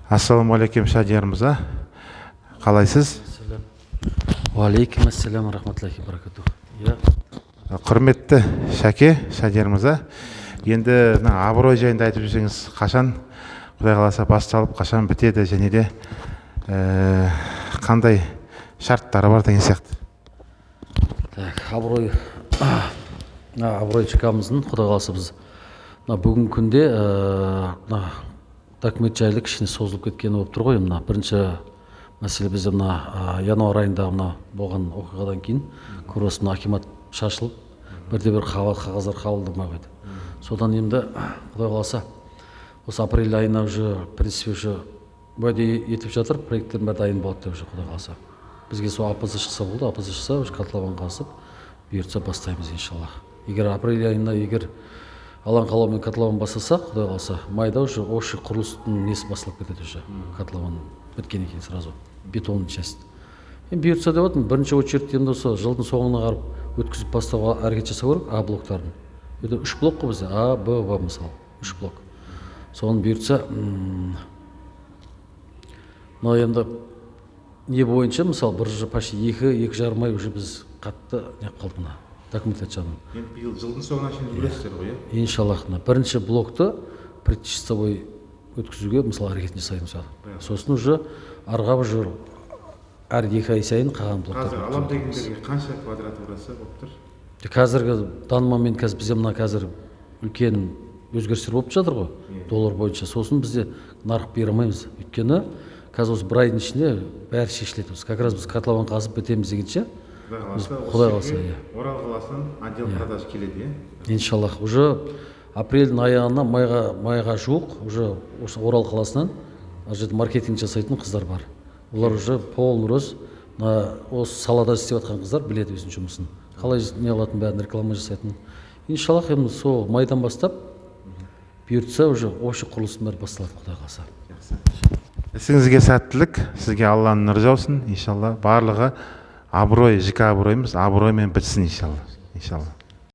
Ассалаумағалейкум, Шадияр мырза, қалайсыз? Уалейкум ассалам рахматуллахи баракатух. Иә. Құрметті Шәке, Шадияр мырза, енді мына Абырой жайында айтып жүрсеңіз, қашан, құдай қаласа, басталып, қашан бітеді және де қандай шарттары бар деген сияқты. Так, Абырой, мына Абырой ЖК-мыздың, құдай қаласа, біз мына бүгінгі күнде мына документ жайлы кішкене созылып кеткені болып тұр ғой. Мына бірінші мәселе, бізде мына январь айында мына болған оқиғадан кейін, көріп, мына акимат шашылып, бірде бір қағаздар қабылдамай қойды. Содан енді, құдай қаласа, осы апрель айына уже, в принципе, уже уәде етіп жатыр, проекттердің бәрі дайын болады деп. Уже, құдай қаласа, бізге сол АПЗ шықса болды. АПЗ шықса, уже котлован қазып, бұйыртса, бастаймыз, иншаллах. Егер апрель айында, егер Алланың қалауымен, котлован бастасақ, құдай қаласа, майда уже общий құрылыстың несі басталып кетеді. Уже котлован біткеннен кейін сразу бетонный часть енді, бұйыртса, деп жатырмын. Бірінші очередь енді осы жылдың соңына қарап өткізіп бастауға әрекет жасау керек А блоктарын. Это үш блок қой бізде: А, Б, В, мысалы, үш блок. Соны, бұйыртса, мынау енді не бойынша, мысалы, бір уже почти 2-2,5 ай уже біз қатты неғып қалдық мына документация жағынан. Енді биыл жылдың соңына шейін үлгересіздер ғой, иә? Иншаллах, мына бірінші блокты предчистовой өткізуге, мысалы, әрекетін жасаймыз. Сосын уже ары қарай уже әр 2 ай сайын қалған блоктар. Қазір алам дегендерге қанша квадратурасы болып тұр? Қазіргі данный момент, қазір бізде мына қазір үлкен өзгерістер болып жатыр ғой доллар бойынша. Сосын бізде нарық бере алмаймыз, өйткені қазір осы бір айдың ішінде бәрі шешіледі. Осы как раз біз котлован қазып бітеміз дегенше. Құдай қаласа, осы Құдай қаласа, жерге иә. Орал қаласынан отдел продаж келеді, иә? Иншаллах, уже апрельдің аяғына, майға жуық уже осы Орал қаласынан ана жерде маркетинг жасайтын қыздар бар. Олар уже полный рост мына осы салада істеп жатқан қыздар, біледі өзінің жұмысын қалай не қылатынын, бәрін, реклама жасайтын. Иншаллах, енді сол майдан бастап, бұйыртса, уже общий құрылыстың бәрі басталады, құдай қаласа. Жақсы, ісіңізге сәттілік, сізге Алланың нұры жаусын, иншалла. Барлығы Абырой ЖК, Абыройымыз абыроймен бітсін, иншалла, иншалла.